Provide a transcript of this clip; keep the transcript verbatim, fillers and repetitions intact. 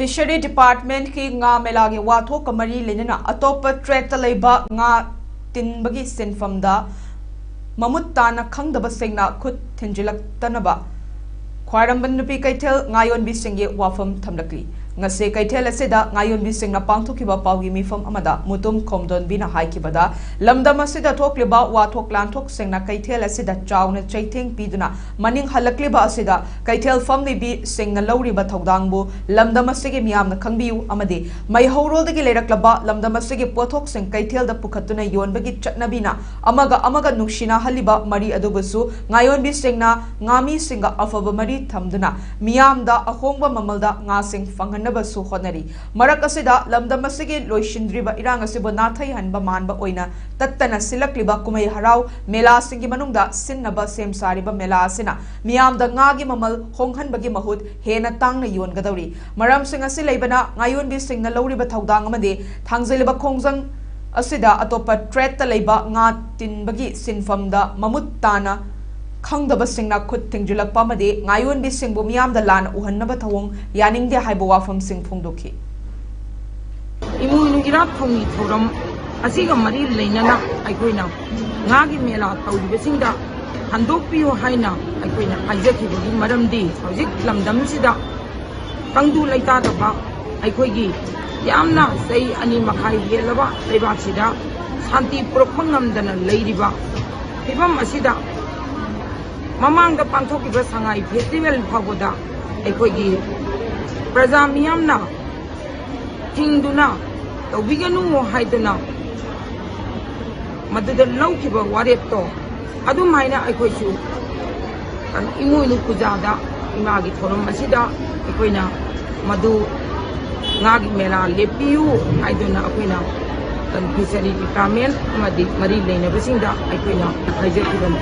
Fishery ꯗꯤꯄꯥꯔꯠꯃꯦꯟꯠꯀꯤ ꯉꯥ ꯃꯦꯂꯥꯒꯤ ꯋꯥꯊꯣꯛꯀ ꯃꯔꯤ ꯂꯩꯅꯅ ꯑꯇꯣꯞꯄ ꯇ꯭ꯔꯦꯠꯇ ꯂꯩꯕ ꯉꯥ ꯇꯤꯟꯕꯒꯤ ꯁꯤꯟꯐꯝꯗ ꯃꯃꯨꯠ ꯇꯥꯅ ꯈꯪꯗꯕꯁꯤꯡꯅ ꯈꯨꯠ ꯊꯤꯟꯖꯤꯜꯂꯛꯇꯅꯕ ꯈ꯭ꯋꯥꯏꯔꯝꯕꯟ ꯅꯨꯄꯤ ꯀꯩꯊꯦꯜ ꯉꯥꯌꯣꯟꯕꯤꯁꯤꯡꯒꯤ ꯋꯥꯐꯝ ꯊꯝꯂꯛꯂꯤ꯫ ꯉꯁꯤ ꯀꯩꯊꯦꯜ ꯑꯁꯤꯗ ꯉꯥꯌꯣꯟꯕꯤꯁꯤꯡꯅ ꯄꯥꯡꯊꯣꯛꯈꯤꯕ ꯄꯥꯎꯒꯤ ꯃꯤꯐꯝ ꯑꯃꯗ ꯃꯨꯇꯨꯝ ꯈꯣꯝꯗꯣꯟꯕꯤꯅ ꯍꯥꯏꯈꯤꯕꯗ, ꯂꯝꯗꯝ ꯑꯁꯤꯗ ꯊꯣꯛꯂꯤꯕ ꯋꯥꯊꯣꯛ ꯂꯥꯟꯊꯣꯛꯁꯤꯡꯅ ꯀꯩꯊꯦꯜ ꯑꯁꯤꯗ ꯆꯥꯎꯅ ꯆꯩꯊꯦꯡ ꯄꯤꯗꯨꯅ ꯃꯅꯤꯡ ꯍꯜꯂꯛꯂꯤꯕ ꯑꯁꯤꯗ ꯀꯩꯊꯦꯜ ꯐꯝꯂꯤꯕꯤꯁꯤꯡꯅ ꯂꯧꯔꯤꯕ ꯊꯧꯗꯥꯡꯕꯨ ꯂꯝꯗꯝ ꯑꯁꯤꯒꯤ ꯃꯤꯌꯥꯝꯅ ꯈꯪꯕꯤꯌꯨ ꯑꯃꯗꯤ ꯃꯩꯍꯧꯔꯣꯜꯗꯒꯤ ꯂꯩꯔꯛꯂꯕ ꯂꯝꯗꯝ ꯑꯁꯤꯒꯤ ꯄꯣꯠꯊꯣꯛꯁꯤꯡ ꯀꯩꯊꯦꯜꯗ ꯄꯨꯈꯠꯇꯨꯅ ꯌꯣꯟꯕꯒꯤ ꯆꯠꯅꯕꯤꯅ ꯑꯃꯒ ꯑꯃꯒ ꯅꯨꯡꯁꯤꯅꯍꯜꯂꯤꯕ ꯃꯔꯤ ꯑꯗꯨꯕꯨꯁꯨ ꯉꯥꯌꯣꯟꯕꯤꯁꯤꯡꯅ ꯉꯥꯃꯤꯁꯤꯡꯒ ꯑꯐꯕ ꯃꯔꯤ ꯊꯝꯗꯨꯅ ꯃꯤꯌꯥꯝꯗ ꯑꯍꯣꯡꯕ ꯃꯃꯜꯗ ꯉꯥꯁꯤꯡ ꯐꯪꯍꯟꯅꯕꯁꯨ ꯍꯣꯠꯅꯔꯤ꯫ ꯃꯔꯛ ꯑꯁꯤꯗ ꯂꯝꯗꯝ ꯑꯁꯤꯒꯤ ꯂꯣꯏꯁꯤꯟꯗ꯭ꯔꯤꯕ ꯏꯔꯥꯡ ꯑꯁꯤꯕꯨ ꯅꯥꯊꯩꯍꯟꯕ ꯃꯥꯟꯕ ꯑꯣꯏꯅ ꯇꯠꯇꯅ ꯁꯤꯜꯂꯛꯂꯤꯕ ꯀꯨꯝꯍꯩ ꯍꯔꯥꯎ ꯃꯦꯂꯥꯁꯤꯡꯒꯤ ꯃꯅꯨꯡꯗ ꯁꯤꯟꯅꯕ ꯁꯦꯝ ꯁꯥꯔꯤꯕ ꯃꯦꯂꯥ ꯑꯁꯤꯅ ꯃꯤꯌꯥꯝꯗ ꯉꯥꯒꯤ ꯃꯃꯜ ꯍꯣꯡꯍꯟꯕꯒꯤ ꯃꯍꯨꯠ ꯍꯦꯟꯅ ꯇꯥꯡꯅ ꯌꯣꯟꯒꯗꯧꯔꯤ꯫ ꯃꯔꯝꯁꯤꯡ ꯑꯁꯤ ꯂꯩꯕꯅ ꯉꯥꯌꯣꯟꯕꯤꯁꯤꯡꯅ ꯂꯧꯔꯤꯕ ꯊꯧꯗꯥꯡ ꯑꯃꯗꯤ ꯊꯥꯡꯖꯤꯜꯂꯤꯕ ꯈꯣꯡꯖꯪ ꯑꯁꯤꯗ ꯑꯇꯣꯞꯄ ꯇ꯭ꯔꯦꯠꯇ ꯂꯩꯕ ꯉꯥ ꯇꯤꯟꯕꯒꯤ ꯁꯤꯟꯐꯝꯗ ꯃꯃꯨꯠ ꯇꯥꯅ ꯈꯪꯗꯕꯁꯤꯡꯅ ꯈꯨꯠ ꯊꯤꯡꯖꯤꯜꯂꯛꯄ ꯑꯃꯗꯤ ꯉꯥꯌꯣꯟꯕꯤꯁꯤꯡꯕꯨ ꯃꯤꯌꯥꯝꯗ ꯂꯥꯟꯅ ꯎꯍꯟꯅꯕ ꯊꯧꯑꯣꯡ ꯌꯥꯅꯤꯡꯗꯦ ꯍꯥꯏꯕ ꯋꯥꯐꯝꯁꯤꯡ ꯐꯣꯡꯗꯣꯛꯈꯤ꯫ ꯏꯃꯣꯏꯅꯨ ꯏꯔꯥꯠ ꯊꯧꯅꯤ ꯊꯧꯔꯝ ꯑꯁꯤꯒ ꯃꯔꯤ ꯂꯩꯅꯅ ꯑꯩꯈꯣꯏꯅ ꯉꯥꯒꯤ ꯃꯦꯂꯥ ꯇꯧꯔꯤꯕꯁꯤꯡꯗ ꯍꯟꯗꯣꯛꯄꯤꯌꯨ ꯍꯥꯏꯅ ꯑꯩꯈꯣꯏꯅ ꯍꯥꯏꯖꯈꯤꯕꯒꯤ ꯃꯔꯝꯗꯤ, ꯍꯧꯖꯤꯛ ꯂꯝꯗꯝꯁꯤꯗ ꯇꯪꯗꯨ ꯂꯩꯇꯥꯗꯕ, ꯑꯩꯈꯣꯏꯒꯤ ꯌꯥꯝꯅ ꯆꯍꯤ ꯑꯅꯤ ꯃꯈꯥꯏ ꯍꯦꯜꯂꯕ ꯂꯩꯕꯥꯛꯁꯤꯗ ꯁꯥꯟꯇꯤ ꯄꯨꯔꯛꯄ ꯉꯝꯗꯅ ꯂꯩꯔꯤꯕ ꯐꯤꯕꯝ ꯑꯁꯤꯗ, ꯃꯃꯥꯡꯗ ꯄꯥꯡꯊꯣꯛꯈꯤꯕ ꯁꯉꯥꯏ ꯐꯦꯁꯇꯤꯚꯦꯜ ꯐꯥꯎꯕꯗ ꯑꯩꯈꯣꯏꯒꯤ ꯄ꯭ꯔꯖꯥ ꯃꯤꯌꯥꯝꯅ ꯊꯤꯡꯗꯨꯅ ꯇꯧꯕꯤꯒꯅꯨ ꯍꯥꯏꯗꯨꯅ ꯃꯗꯨꯗ ꯂꯧꯈꯤꯕ ꯋꯥꯔꯦꯞꯇꯣ, ꯑꯗꯨꯝ ꯍꯥꯏꯅ ꯑꯩꯈꯣꯏꯁꯨ ꯏꯃꯣꯏꯅꯨ ꯄꯨꯖꯥꯗ, ꯏꯃꯥꯒꯤ ꯊꯧꯔꯝ ꯑꯁꯤꯗ ꯑꯩꯈꯣꯏꯅ ꯃꯗꯨ ꯉꯥꯒꯤ ꯃꯦꯂꯥ ꯂꯦꯞꯄꯤꯌꯨ ꯍꯥꯏꯗꯨꯅ ꯑꯩꯈꯣꯏꯅ ꯐꯤꯁꯔꯤ ꯗꯤꯄꯥꯔꯠꯃꯦꯟ ꯑꯃꯗꯤ ꯃꯔꯤ ꯂꯩꯅꯕꯁꯤꯡꯗ ꯑꯩꯈꯣꯏꯅ ꯍꯥꯏꯖꯈꯤꯕꯅꯤ꯫